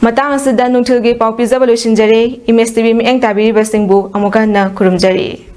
ꯃꯇꯥꯡ ꯑꯁꯤꯗ ꯅꯨꯡꯊꯤꯜꯒꯤ ꯄꯥꯎ ꯄꯤꯖꯕ ꯂꯣꯏꯁꯤꯟꯖꯔꯦ꯫ M S T V ꯃꯤꯠꯌꯦꯡ ꯇꯥꯕꯤꯔꯤꯕꯁꯤꯡꯕꯨ ꯑꯃꯨꯛꯀ ꯍꯟꯅ ꯈꯨꯔꯨꯝꯖꯔꯤ꯫